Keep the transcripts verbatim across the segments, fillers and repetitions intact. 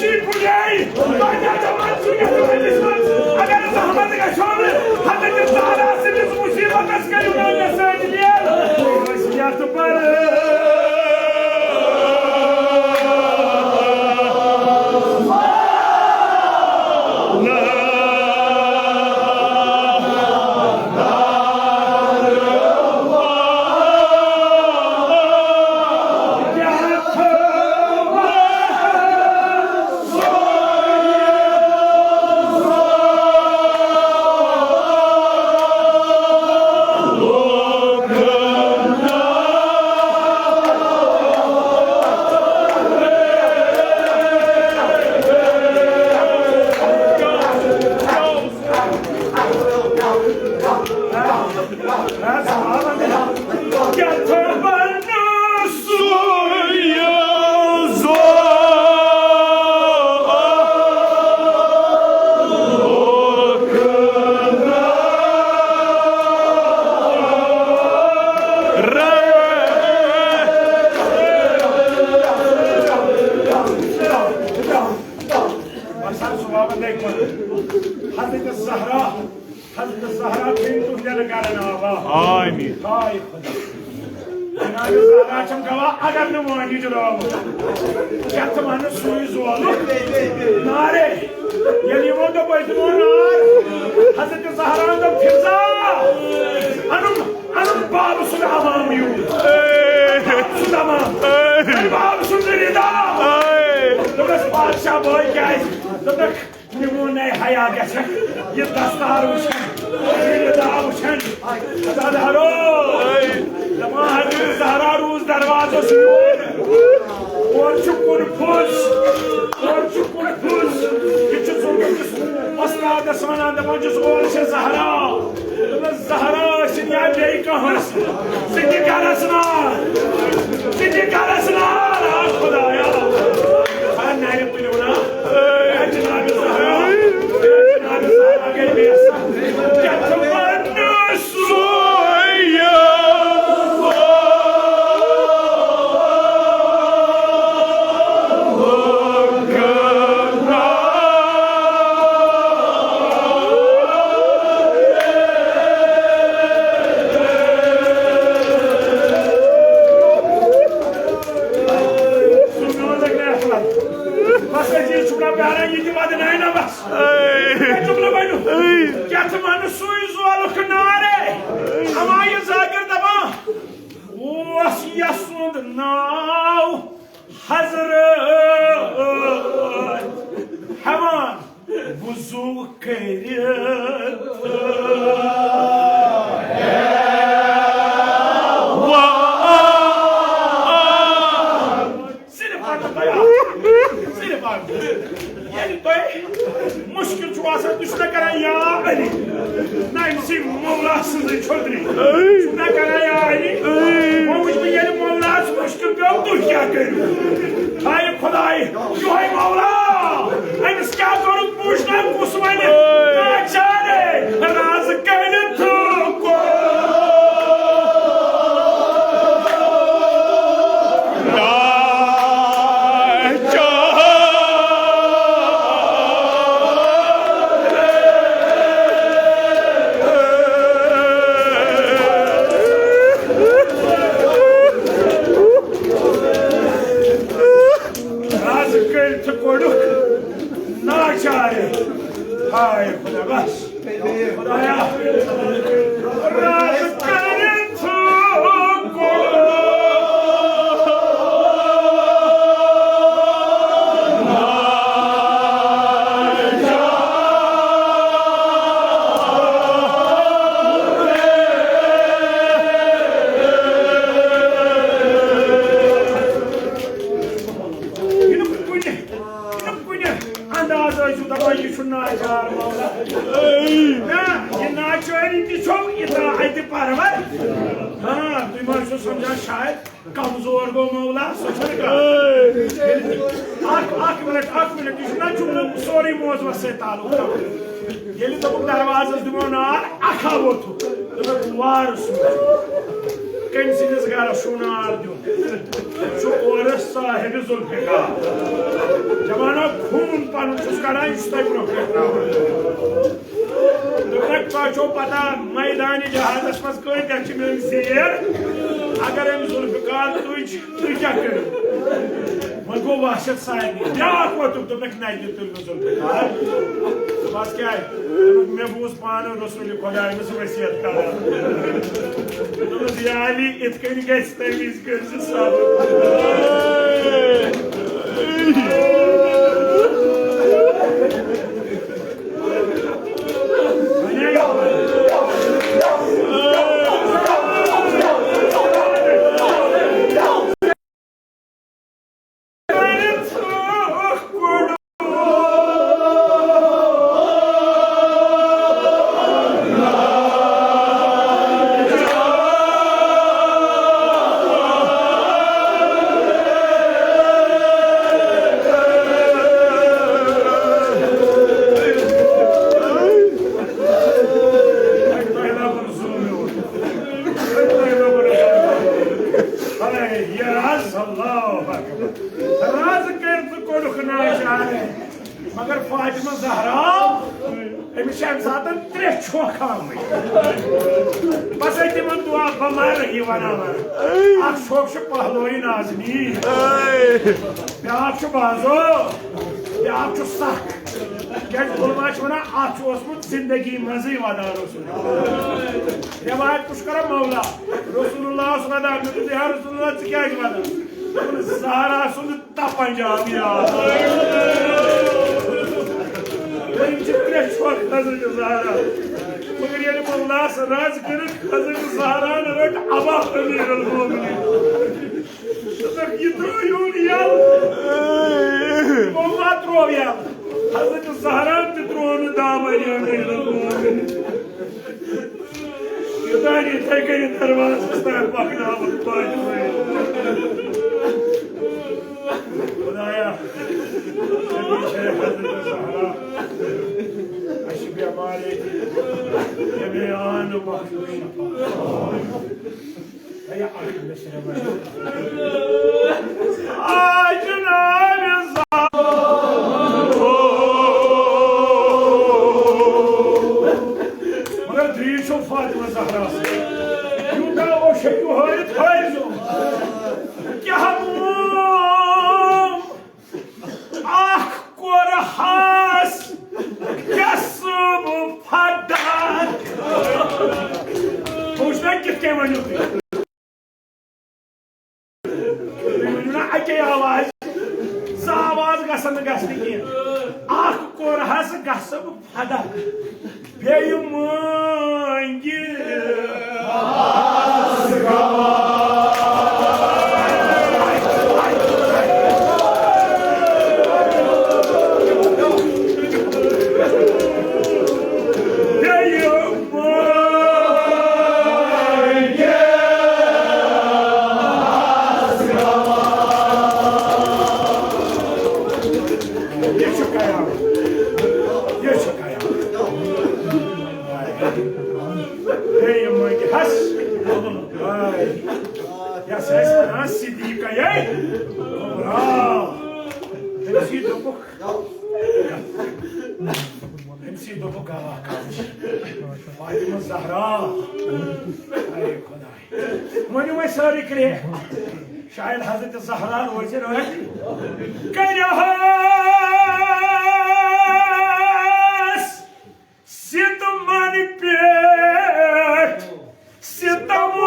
شیٖٹھ پھٕٹے، تۄہہِ کیٛاہ چھو منصوٗبہٕ یتھ ؤریَس منٛز؟ اگر زحمت گژھیو نہٕ، حضرت زہرا سٕنٛدِس مُصیٖبتس کٔرِو نہٕ مےٚ سۭتۍ لیر۔ أسۍ یتھ پرٕ۔ باسان سُہ بابا دَے کُن۔ حضرت زہرا، حضرت زہرا تھٲیِن تُہنٛدٮ۪ن گرن آباد۔ آمین۔ ہاے خدا۔ جناب زہرا چھم گواہ، اگر نہٕ مٲنِج راوُن، یتھ ونہٕ سُے زولُک نارے۔ ییٚلہِ یِمو دوٚپ، أسۍ دِمو نار، حضرت زہرا دوٚپ، فضا، انُم، انُم بابہٕ سُنٛد عوام یوٗر۔ اے۔ بابہٕ سُنٛد عوام۔ اے۔ بابہٕ سُنٛد رِدا۔ اے۔ دوٚپنس، بادشاہ بٲے کیٛازِ؟ دوٚپنکھ، نموٗنَے حیا گژھِ یہِ دستار وٕچھِنۍ، یہِ رِدا وٕچھِنۍ۔ خۄدا دارو، دَپان حضرت زہرا روٗز دروازَس یور۔ اورٕ چھُ کُن پھُس، اورٕ چھُ کُن پھُس۔ یہِ چھُ ضروٗرت وۄستادَس وَنان، دَپان چھُس، اورٕ چھےٚ زہرا۔ دوٚپمَس، زہرا ٲسِن یا بیٚیہِ کانٛہہ ٲسِن، ژٕ تہِ کَرَس نار، ژٕ تہِ کَرَس نار۔ آ خۄدایا، آ نَرِ تُلِو نا۔ اے جناب زہرا، اے جناب زہرا گٔے بے عزت۔ کیٛاہ چھُ پَرنَس؟ بس عزیز چھُکھ نا پیاران، یہِ تہِ ودناوِ نا بس۔ اے۔ یہِ چھُکھ نا ونُن۔ اے۔ کیٛاہ ژٕ ونہٕ سُے زولُکھ نارے؟ اما یہِ ذاکر دپان اوس یسُنٛد ناو حضرت ہٮ۪وان وضوٗ کٔرِتھ۔ صرف اکھ، صرف اکھ۔ ییٚلہِ تۄہہِ مُشکِل چھُ آسان، تُہۍ چھِو نہ کران یا علی، نہ أمۍ سٕے مولا سٕنٛزٕے چھٔدری۔ چھِو نہ کران یا علی۔ وۄنۍ وٕچھ بہٕ، ییٚلہِ مولاہَس مُشکِل پیوٚو، تُہۍ کیٛاہ کٔرِو؟ ہاے خۄداے، یِہوٚے مولا، أمِس کیٛاہ کوٚرُتھ؟ پوٗچھ نا کُس وَنہِ؟ ناچارے، راز کٔرِتھ کوٚر۔ راز کٔرِتھ کوٚڑُکھ ناچارے۔ ہاے خۄدا، بس۔ خۄدایا، راز کٔرِتھ کوٚڑُکھ۔ یہِ نہٕ کُنہِ، یہِ نہٕ کُنہِ انداز ٲسِو دپان، یہِ چھُ ناچار مولا۔ نہ، یہِ ناچٲری تہِ چھو اطاعتِ پرور۔ ہاں، تُہۍ ما ٲسِو سمجھان شاید کمزور گوٚو مولا، سُہ چھُنہٕ کانٛہہ۔ اکھ، اکھ منٹ، اکھ منٹ، یہِ چھُنہ جملہٕ سورُے موضوعس سۭتۍ تعلق تھاوان۔ ییٚلہِ دوٚپُکھ دروازس دِمو نار، اکھ ہا ووٚتھُکھ۔ دوٚپُکھ وارٕ سوٗزِو۔ کٔمۍ سٕنٛدِس گرس چھُو نار دیُن؟ چھُ اورٕ صاحبِ ذوالفقار۔ جوانو، پنُن چھُس کڑان، یہِ چھُ تۄہہِ برونٛہہ کنہِ ترٛاوان۔ دوٚپمَکھ، تۄہہِ چھو پتہ، میدانِ جہادس منٛز کۭتیاہ چھِ میٲنۍ زیٖر؟ اگر أمۍ ذوالفقار تُج، تُہۍ کیٛاہ کٔرِو؟ وۄنۍ گوٚو وحشت سارنٕے۔ بیٛاکھ ووتُکھ، دوٚپُکھ، نَے، یہِ تُلۍ نہٕ ذوالفقار۔ بس کیٛاہ؟ دوٚپُکھ، مےٚ بوٗز پانہٕ رسول خۄدایہِ منٛز وصیت کران۔ دوٚپمَس، یا علی، یِتھ کٔنۍ گژھِ تَمہِ وِزِ کٔرۍ زِ صبر۔ اے، یہِ حظ، اللہ اکبر۔ راز کٔرِتھ کوٚڑُکھ ناچارے۔ مگر فاطمہ زہرا، أمِس چھِ اَمہِ ساتہٕ ترٛےٚ چھۄکھ آمٕتۍ۔ بس أتھۍ تِمن دُعا بہٕ مَرٕ یہِ وَنان وَنان۔ اکھ چھۄکھ چھُ پہلوی نازنی۔ بیٛاکھ چھُ بازو۔ بیٛاکھ چھُ سکھ۔ کیٛازِ علماء چھِ وَنان، اَتھ چھُ اوسمُت زندگی منٛزٕے وَدان رسول۔ رٮ۪وایت کُس چھُ کران؟ مولا۔ رسول اللہ اوس وَدان، مےٚ دوٚپ، یا رسول اللہ، ژٕ کیٛازِ وَدان؟ دوٚپُن، زہرا سُنٛد تپن جام یاد۔ وۄنۍ چھِ ترٛےٚ چھۄکھ حضرت زہرا۔ مگر ییٚلہِ مولا سُہ راز کٔرِتھ حضرت زہرا نہٕ رٔٹ عبا امیر المومنین۔ دوٚپُکھ، یہِ ترٛوو یُن یَلہٕ۔ یِمو ما ترٛوو یَلہٕ؟ حضرت زہرا تہِ ترٛوو نہٕ دامن امیر المومنین۔ یوٚتام یِتھَے کٔنۍ دروازَس تام پَکناوُن پَتہٕ۔ خۄدایا، ژےٚ چھےٚ حضرت زہرا۔ اَسہِ چھِ بٮ۪مار ییٚتہِ۔ ییٚمے آن وقت شفا۔ ہے، اَکھ مِصرِ وَنہِ۔ آ جناب زہرا۔ مگر درٛیٖژ چھو فاطمہ زہرا سۭتۍ۔ یوٗتاہ اوس ہیٚکِو ہٲرِتھ، ہٲرۍ زیو۔ کیٛاہ ووٚن؟ اکھ کوٚرہَس قصب پھٹان۔ بہٕ وٕچھ نہ کِتھ کٔنۍ ؤنِو تُہۍ۔ تُہۍ ؤنِو نہ اَکے آواز، زٕ آواز گژھن نہٕ گژھنہِ کینٛہہ۔ اکھ کوٚرہَس قصب پھٹان، بیٚیہِ مٲنگہِ۔ بیٚیہِ مٲنگہِ۔ یہِ چھُ قیامت۔ یہِ چھُ قیامت۔ بیٚیہِ مٲنگہِ حس۔ ہاے۔ یَس ٲسۍ وَنان صدیقہ یے کبریٰ۔ تٔمِس یی دوٚپُکھ، تٔمِس یی دوٚپُکھ گواہ کَم چھِ۔ فاطمہ زہرا۔ اے خۄداے۔ ؤنِو وۄنۍ سٲری کرٛیٚہہ۔ شاید حضرت زہرا روزِ رٲتۍ۔ کَرِہَس ستمن پٮ۪ٹھ ستم۔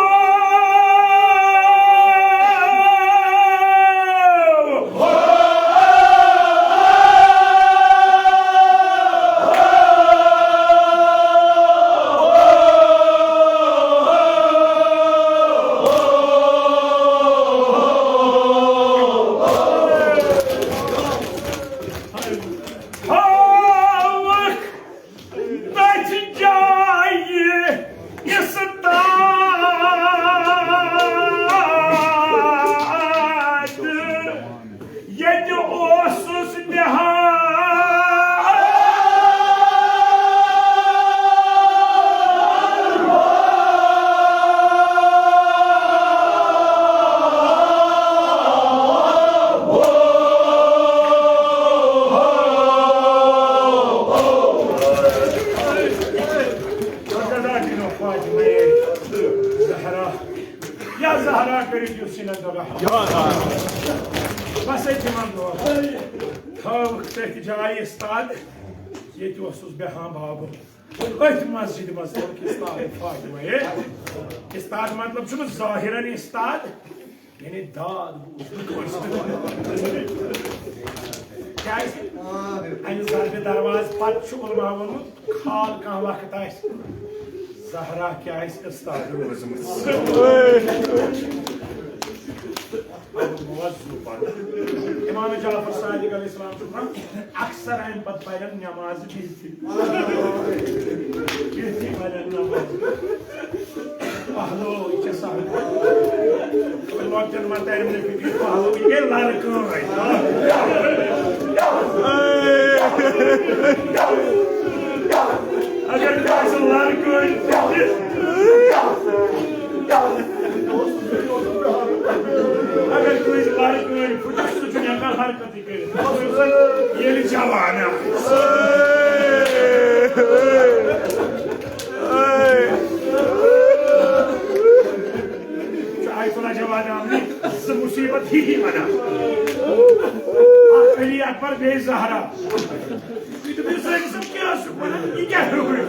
بس أتھۍ منٛز دۄہ تھٲوٕکھ تٔتھۍ جایہِ استاد، ییٚتہِ اوسُس بیٚہان بابہٕ۔ أتھۍ مسجدِ منٛز تھٲوٕکھ استاد فاطمہ۔ ہے، استاد مطلب چھُنہٕ ظٲہِرَن استاد، یعنی داد بوٗز نہٕ کٲنٛسہِ۔ کیٛازِ؟ اَمہِ ضربِ دروازٕ پتہٕ چھُ علماء ووٚنمُت، خال کانٛہہ وقت آسہِ، زہرا کیٛاہ آسہِ استاد روٗزمٕژ۔ امام جعفر صادق علیہ السلام چھُ فرماوان، اکثر امہِ پتہٕ پرن نماز بِہتھی۔ بِہتھی پرن نماز۔ پہلو، یہِ چھےٚ سہل۔ لۄکٹٮ۪ن ما ترِ نہٕ فِکرِ، پہلو، یہِ گٔے لرٕ کٲنۍ۔ اگر کٲنٛسہِ لرٕ کٲنۍ فِکرِ، اگر کٲنٛسہِ لرٕ کٲنۍ فِکرِ، سُہ چھُنہٕ ہٮ۪کان حرکتٕے کٔرِتھ۔ ییٚلہِ جوان آسہِ۔ چھُ آیت اللہ جواد آمنی زٕ مصیبت ہی ہی وَنان۔ اکھ علی اکبر، بیٚیہِ زہرا۔ یہِ دوٚپ، یہِ زٔنۍ سُنٛد کیٛاہ چھُ وَنان؟ یہِ کیٛاہ ہیوٚک؟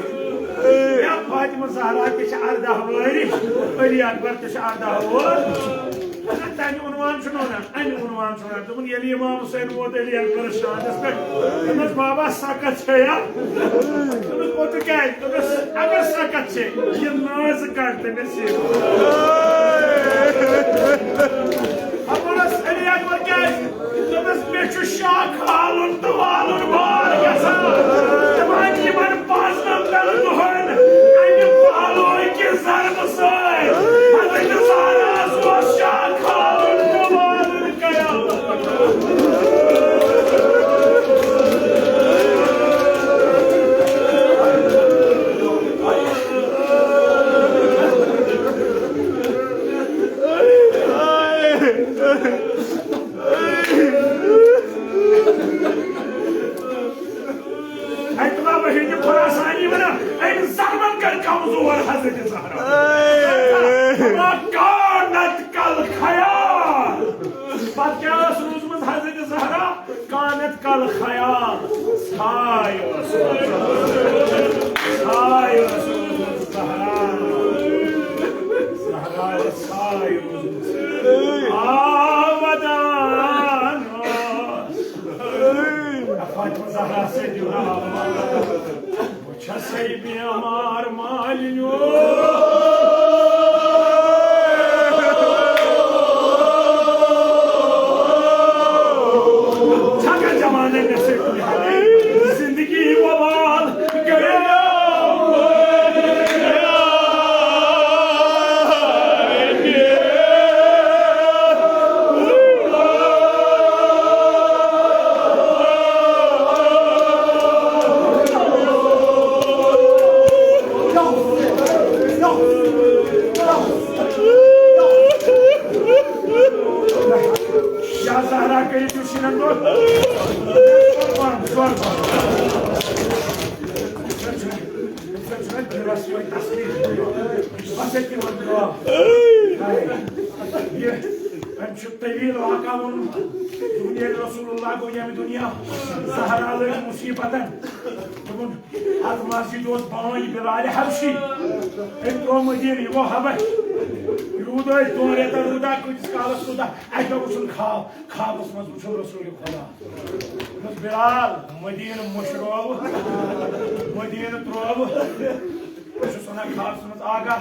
یا فاطمہ زہرا تہِ چھِ اَرداہ وٲرۍ، علی اکبر تہِ چھُ اَرداہ وُہُر۔ نہ، تَمہِ عنوان چھُنہٕ وَنان، اَمہِ عنوان چھُ وَنان۔ دوٚپُن، ییٚلہِ امام حسین ووت علی اکبرس شانس پٮ۪ٹھ، دوٚپمس، بابا، سکت چھے یا؟ دوٚپمس، پوٚتُس کیٛازِ؟ دوٚپمس، اگر سکت چھے، یہِ نازٕ کڑ تٔمِس یہِ۔ دوٚپمس، علی اکبر کیٛازِ؟ دوٚپمس، مےٚ چھُ شاہ کھالُن تہٕ والُن بار گژھان۔ دپان، یِمن پانٛژن دۄہن امہِ پہلوٕکہِ ضربہٕ سۭتۍ حضرت زہراہس اوس شاہ کھالُن تہٕ والُن کران۔ اَتہِ ما بہٕ ہیٚکہِ خراسانی وَنان، أمۍ زَمَن کٔر کمزور حضرت زہرا۔ وَکانَتْ کَالْخَیَالِ۔ پَتہٕ کیٛاہ ٲس روٗزمٕژ حضرت زہرا؟ کانت کل خیال، ژھاے ٲس روٗزمٕژ۔ ژھاے ٲس روٗزمٕژ زہرا۔ زہرا ٲس ژھاے روٗزمٕژ۔ آ، ودان ٲس۔ فاطمہ زہرا سٕنٛدِ آواز۔ بہٕ چھسے بیمار مالِنیو۔ چھکا جوانن مےٚ سۭتۍ کُنہِ حالے؟ زندگی وبال گٔیو۔ یا زہرا کٔرِو تُہۍ شیٖنن دۄہ۔ قربان، قربان۔ بس أتی وَن دُعا۔ یہِ، أمۍ چھُ طویل واقعہ ووٚنمُت۔ دوٚپُن، ییٚلہِ رسول اللہ گوٚو ییٚمہِ دُنیا، زہرا لٔج مُصیٖبتن۔ دوٚپُن، اَتھ مسجد اوس بانٛجھ بلال حبشی۔ أمۍ ترٛوو مدیٖنہٕ، یہِ گوٚو حبش۔ یہِ روٗد أتھۍ دۄن رٮ۪تن، روٗدا کۭتِس کالس، روٗدا۔ اَکہِ دۄہ وُچھُن خواب، خوابس منٛز وُچھُن رسول خدا۔ دوٚپُس، بلال، مدیٖنہٕ مٔشرٲوٕ، مدیٖنہٕ ترٛووٕ۔ بہٕ چھُس وَنان خوابس منٛز، آغا،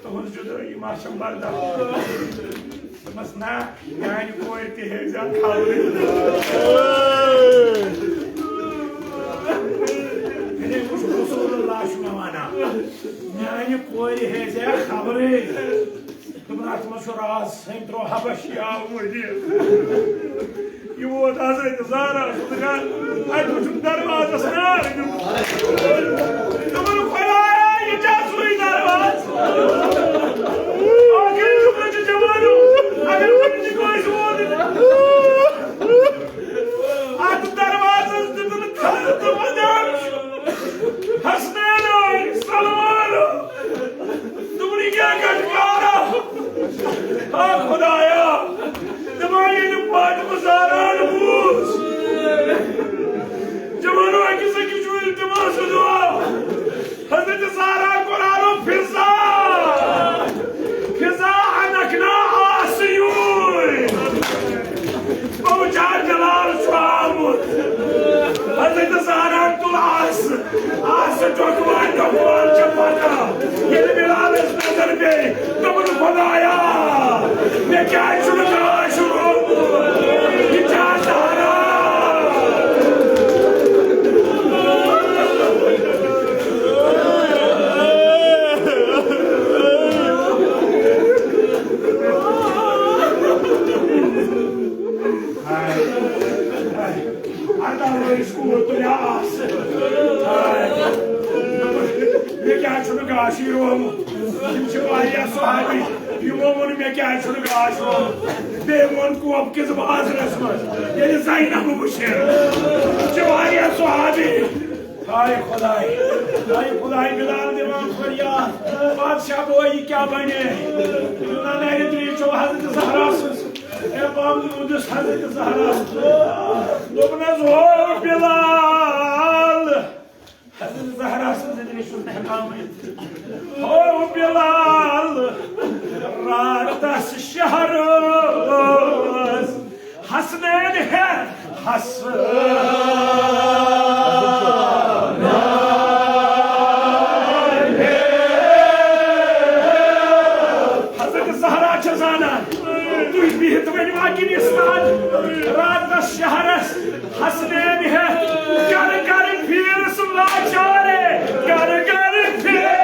تُہٕنٛز جُدٲیی ما چھَم برداش؟ دوٚپمَس، نہ، میٛانہِ کورِ تہِ ہیٚیہِ زِ اَتھ خبرٕے۔ یعنی وٕچھ، رسول اللہ چھُ مےٚ وَنان، میٛانہِ کورِ ہیٚیہِ زِ اَتھ خبرٕے۔ دوٚپُن، اَتھ منٛز چھُ راز، أمۍ ترٛوو حبشی آو مٔدیٖنہٕ۔ یہِ ووت حضرت زہرا سُنٛد گرٕ۔ اَتہِ وُچھُن دروازس نار دیُن۔ دوٚپُن، خۄدایا، یہِ کیٛاہ ژھُنُے دروازٕ؟ ٲخری جملہٕ چھُ جوانو، اگر کُنہِ تہِ کٲنٛسہِ ووت۔ اَتھ دروازس دیُتُن تھل تہٕ ودان چھُ۔ حسنین آے، سلمان۔ دوٚپُن، یہِ کیٛاہ گنٛڈٕ کارا؟ آ خۄدایا، کوٗر تُلہِ ہا آس۔ مےٚ کیٛازِ چھُنہٕ گاشٕے روومُت؟ یِم چھِ واریاہ صحابی، یِمو ووٚن، مےٚ کیٛازِ چھُنہٕ گاش روومُت؟ بیٚیہِ ووٚن کوپہٕ کِس بازرس منٛز، ییٚلہِ زینب وٕچھِ، یِم چھِ واریاہ صحابی۔ ہاے خۄداے، ہاے خۄداے، بِلال دِوان فریاد، بادشاہ گوٚو، یہِ کیٛاہ بَنے؟ نہ، نہ، یہِ ترٛیش چھو حضرت زہرا سٕنٛز۔ اے بابا، ووٚنُس حضرت زہرا۔ دوٚپنَس، ہو بِلال۔ حضرت زہرا سٕنٛز زندگی چھُ مہربان۔ ہو بِلال، راتَس شہرَس حسنین ہے حسن۔ حضرت زہرا چھِ زانان، تُہۍ بِہِتھ ؤنِو اَکہِ وِزِ راتَس شہرَس حسنین ہٮ۪تھ، گَرٕ گَرٕ پھیٖرِس لاچارے، گَرٕ گَرٕ پھیٖرِس۔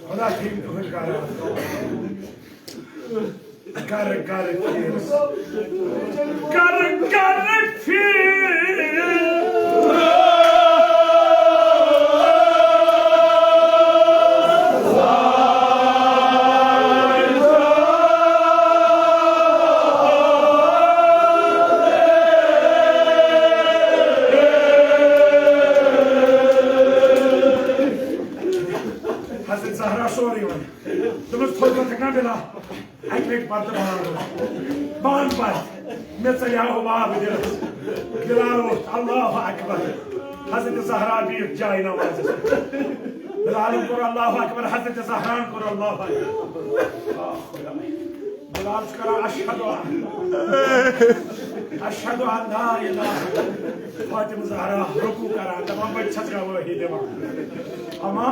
خدا ٹھیک تُہٕنٛز کَران۔ گَرٕ گَرٕ پھیٖرِس۔ گَرٕ گَرٕ پھیٖرِس۔ حضرت زہرا سورُے وَنہِ۔ دوٚپمَس، تھوٚد پَتہٕ ہٮ۪کہٕ نا بِلال؟ اَکہِ لَٹہِ پَتہٕ بانہٕ، بانہٕ پَتہٕ مےٚ ژَلیٛاو واب دِلَس۔ بِلال ووٚتھ، اللہ اکبر۔ حضرت زہرا بیٖٹھ جاے نمازَس پٮ۪ٹھ۔ بِلالَن کوٚر اللہ اکبر، حضرت زہراہَن کوٚر اللہ اکبر۔ بِلال چھُ کران، اشہد ان، اشہد ان لا الہ۔ فاطمہ زہرا رکوع کران، دَپان، بہٕ تہِ چھَس گوٲہی دِوان۔ اما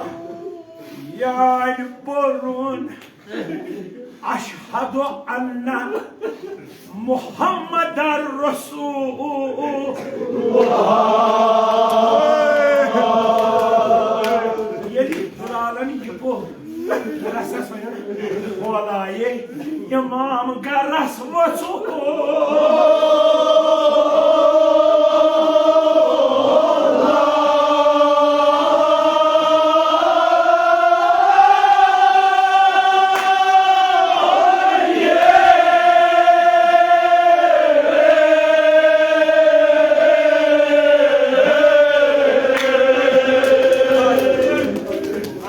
ییٚلہِ پوٚرُن اشہد ان محمد رسول اللہ۔ ییٚلہِ بِلالَن یہِ گوٚو، رَسَس وَنان، کھولایے اِمام گَرَس وۄژھُن۔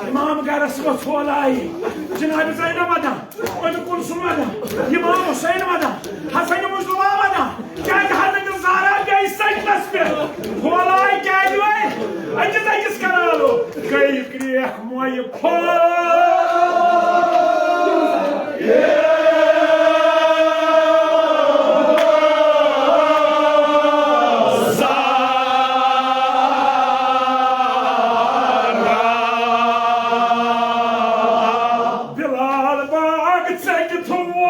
امام گرس منٛز ژھول آیہِ جناب زینب ودان، ام کلثوم ودان، امام حسین ودان، حسن مصطفیٰ ودان۔ کیازِ حضرت زہرا گٔے سجدس پٮ۪ٹھ؟ ژھول آیہِ کیازِ وۄنۍ؟ أکِس أکِس کران لوگ۔ گٔے کرٛیکھ مویہِ پھوٚل۔ بلال باغ ژٔکۍ تھوٚو۔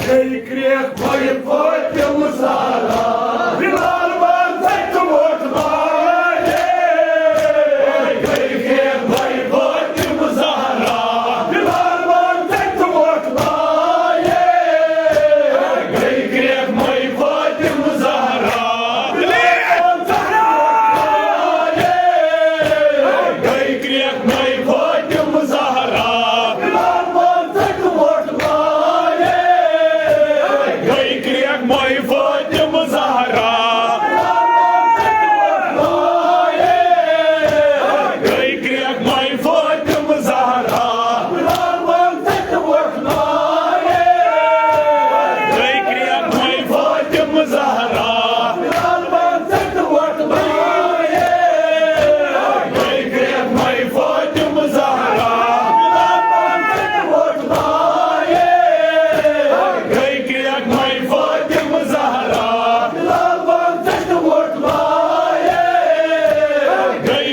گٔے کرٛیکھ بٔے فاطمہ زہرا، بلال وَن ژٔکۍ تہٕ ووٚتھ بالے۔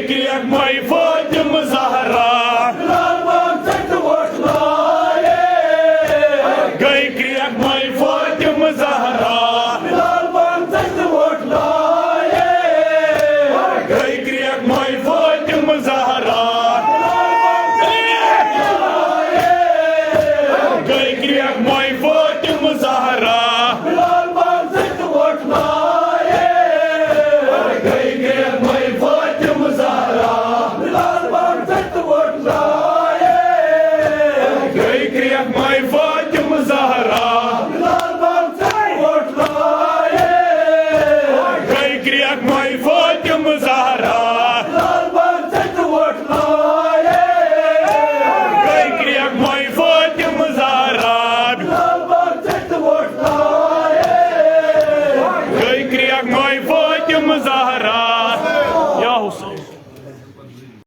Get my phone.